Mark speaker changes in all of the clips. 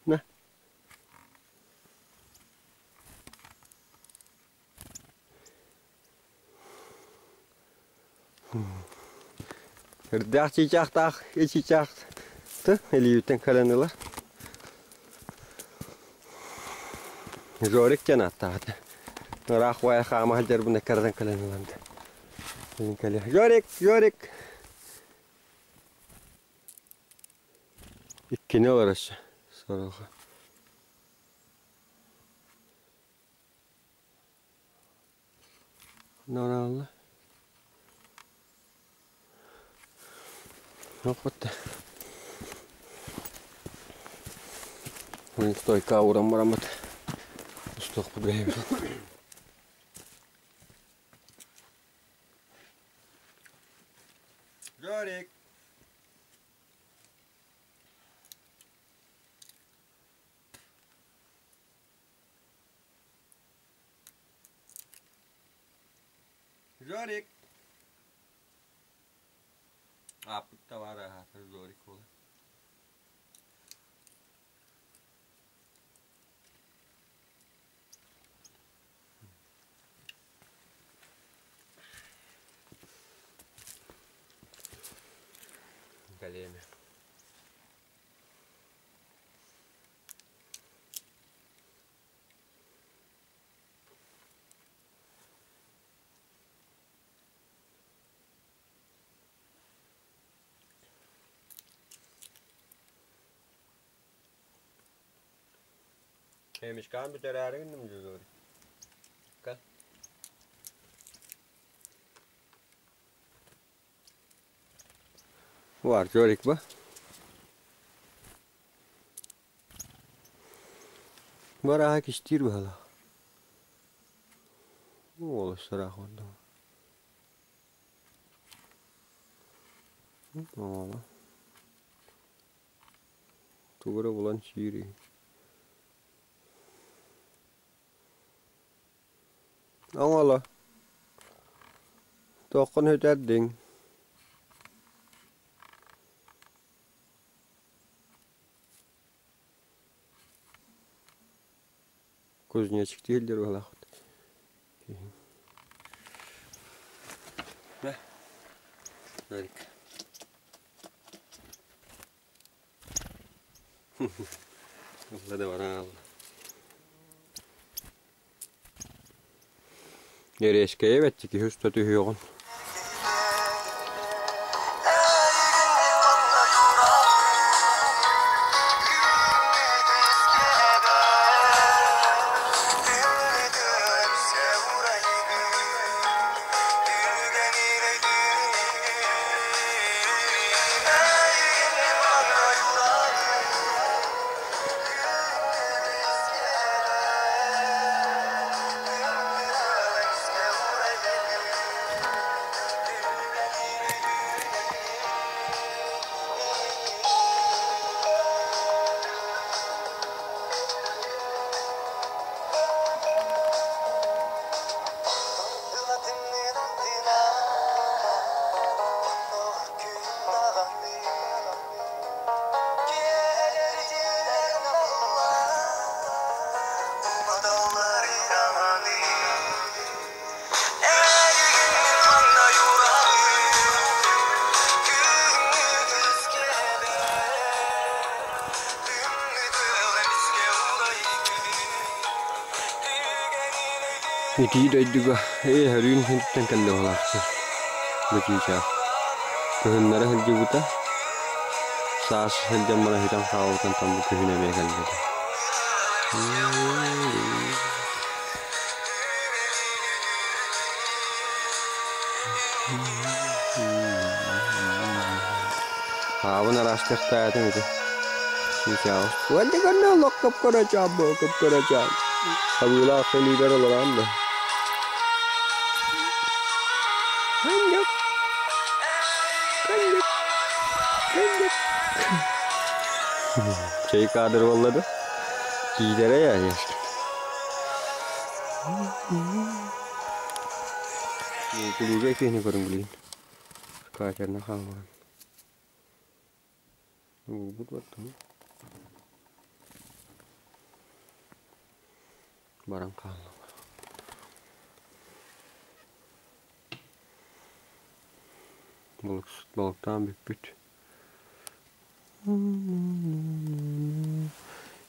Speaker 1: На. Үрдээх чыычаахтаах ичичаах илиибиттэн кэлэн ылар. Жорик диэн ааттаах этэ. Ыраах уайа хаама сылдьарбын эккирэтэн кэлэн ылан кэлиэ. Жорик, Жорик! Иккини ылар өссө сороҕо. Нораалла. Оппутта. Стойка ууран бараммыт устуохпут бэйэбит. Жорик! Жорик! Ааппыт табаара аһаатар Жорик буолар. Кэлиэме. Эмискаан бүтэрээри гынным дьулуур. Var Жорик ба. Бараха кистиир быһалаах. Уолус ыраах онно. Оҕо. Тугу эрэ булан сиир үһү. Оҥоло. Туоххун сүтэрдиҥ? Кузнечиктиир диир быһалаахпыт. Ылла да баран Эриэскэйэ бэттик киһи уста түһүөҕүн. Итии дойдуга ээ өрүүн күнтэн кэллэ буолаахчы бу чыычаах. Кыһыннары сылдьыбыта, саас сылдьан баран сүтэн хаалбытын тон бу күһүн эмиэ кэлбитэ. Хаабын араастыахтаатым ити. Чыычааҕы. Уонна көрнө олох кып-кырачаан буо кып-кырачаан. Хабыылаах илиибэр олорон да. Көннүк. Көннүк. Көннүк. Чэй каадыр буолла да? Киирэрэ я Кулууга киһини көрүн билигин. Катерна хаалмаан. Булбут баттым. Баран хаалла. Балыктаан бүппүт.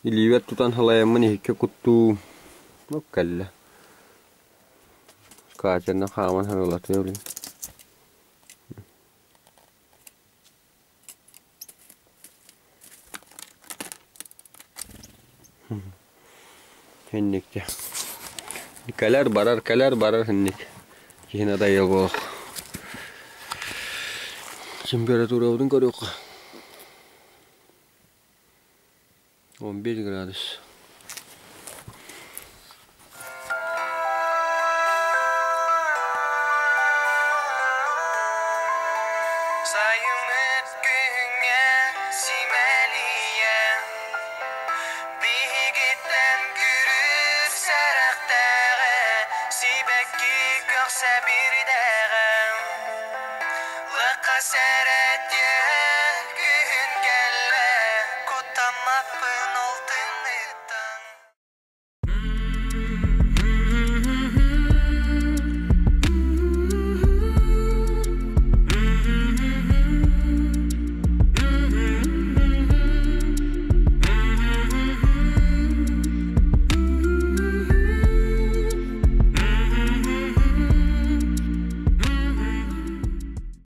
Speaker 1: Илиибэр тутан халайаммын иһиккэ куттуу кэллэ. Катерна хааман харылатыа билин. Инникте. Кэлэр барар, кэлэр барар инник. Киһини дайыл буолуох. Температурабытын көрүөххэ. 11 градус.
Speaker 2: Сайыммыт күһүҥҥэ симэлийэ, биһигиттэн күрүс сэрэхтээҕэ, сибэкки көхсө биирдээҕэ. Лыхха сэрэтиэ.